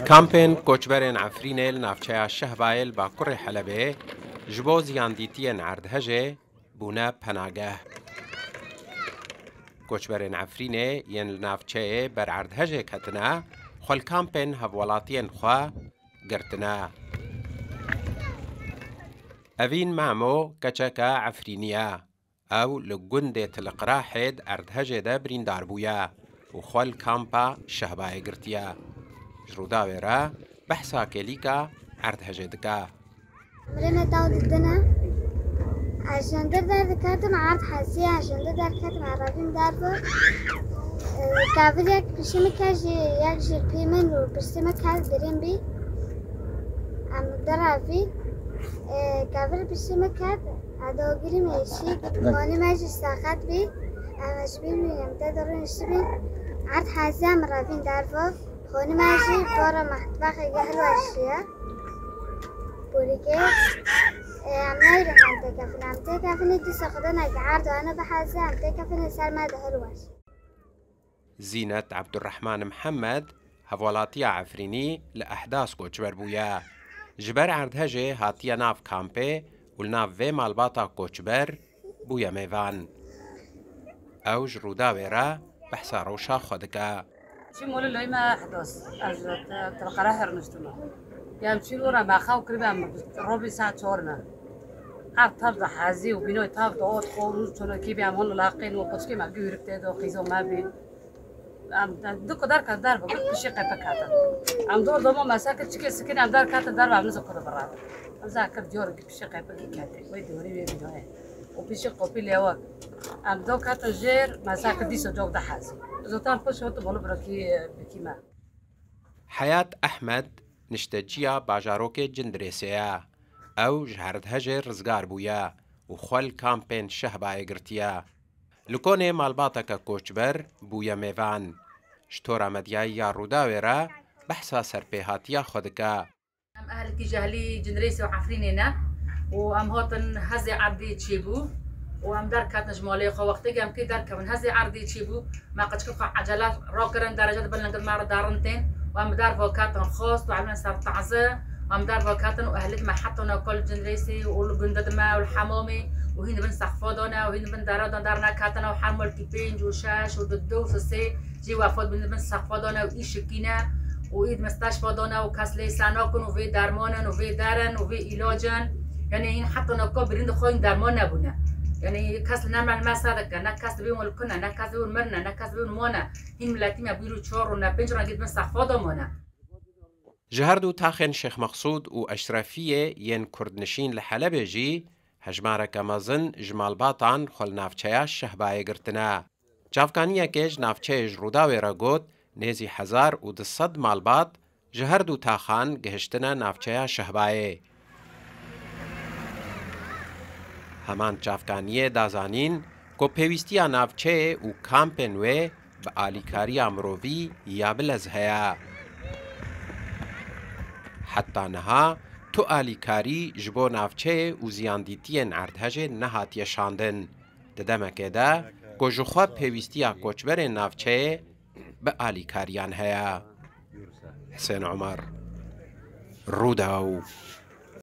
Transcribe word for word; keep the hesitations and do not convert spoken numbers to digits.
Kampên koçberên Efrînê li navçeya Şehbayê li bakurê Helebê ji bo ziyandîtiyên erdhejê bûne penageh. Koçberên Efrînê yên li navçeyê ber erdhejê ketine, xwe li kampên hevwelatiyên xwe girtine. Evîn Memo keçeke Efrînî ye. Ew li gundê Tiliqrahê di erdhejê de birîndar bûye û xwe li kampa Şehbayê girtiye. Ji Rûdawê re behsa kêlîka erdhejê dike. Emrê me taw didine. Ez ji hundir derdiketim, erd hezî, ez ji hundir derketim, ez revîm derve. Ee, Kevir yek piştî min ket jî, yek jî pî min û piştî min ket birîn bî. Em derevî. Ee, Kevir piştî min ket, ez dogirî me şî, konî me jî seqet bî. Em ji bîn bîn, em te derûn şibîn. Erd hezî em revîn derve. Xonî me jî bara metbexê ge hilweşiye. Borîkê. Ê, em nayrin em têkevin. Em têkevin ê dîsa xwe dana ge erd û eno biheze, em têkevin ê ser me de hilweş. Zînet Ebdurrehman Mihemed, hevwelatiya Efrînî li Ehdas koçber bûye. Ji ber erdhejê hatiye nav kampê û li nav vê malbata koçber bûye mêvan. Ew ji Rûdawê re behsa rewşa xwe dike. Çî molî loyî me Ehdas. Ez Tiliqrahê rûniştime. Em çî lora me xew kiribî, em robî saet çor ne. Ev tav de hezî û bînoy tav de ot xwe rû çonokî bî, em hon laqên û qoçkê me gûrik tê de qîzo me bî. Em du ku derke derve, pişî qepik hatin. Em dor domo me sekir çikê sikir em derketin derve, em nizo ku de birevin. Em zekir diyor ki pişî qepik kete. Wê diyorî wê bînoyê. Û pişî qopî lêwek. Em do ketin jêr, me sekir dîso cok de hezî. Zotan pişt û tu bolu birokî bikî me. Heyat Ehmed, nişteciya bajarokê Cindirêsê ye. Ew ji herdhejê rizgar bûye û xwe li kampên Şehbayê girtiye. Li Konê malbateke koçber bûye mêvan. Ji Tora Medyayî ya Rûdawê re behsa serpêhatiya xwe dike. Em ehlekî ji ehlî Cindirêsê û Efrînê ne û em hatin hezê erdê çêbû û em derketin ji malê xwe. Wextê em kê derkevin hezê erdê çêbû, me qeçkê xwe ecele rakirin, dereca dibin lingir me re darin tên û em bi derve ketin xwest û em ser taze û em derve ketin û ehlî me heta naka li Cindirêsê û li gundê me û li hemamê û hîn dibin sexfa dane û hîn dibin dere dan derneketin û her malkî pênc û şeş û du du û sê jî wefat bûn, dibin sexfa dane û î şikîne û î di misteşfa dane û kes lê sena kun û vê dermanin û vê derin û vê îlacin. Yanî hîn heta naka birîn di xwe hîn derman nebûne. Yanî kes li nemre li me sedike, ne kes dibê wan li kune, ne kes dibê wan mirine, ne kes dibê wan mane. Hîn miletî me bîr û çar û ne pênc rengî dibin sexfa damane. Ji her du taxên Şêx Mexsûd û Eşrefiyê yên kurdnişîn li Helebê jî hejmareke mezin ji malbatan xwe li navçeya Şehbayê girtine. Çavkaniyekê ji navçeyê ji Rûdawê re got, nêzî hezar û du sed malbat ji her du taxan gihiştine navçeya Şehbayê. Heman çavkaniyê da zanîn ku pêwîstiya navçeyê û kampên wê bi alîkariya mirovî ya bilez heye. Heta niha tu alîkarî ji bo navçeyê û ziyandîtiyên erdhejê nehatiye şandin. Di demekê de ku ji xwe pêwîstiya koçberên navçeyê bi alîkariyan heye. Hisên Omer, Rûdaw.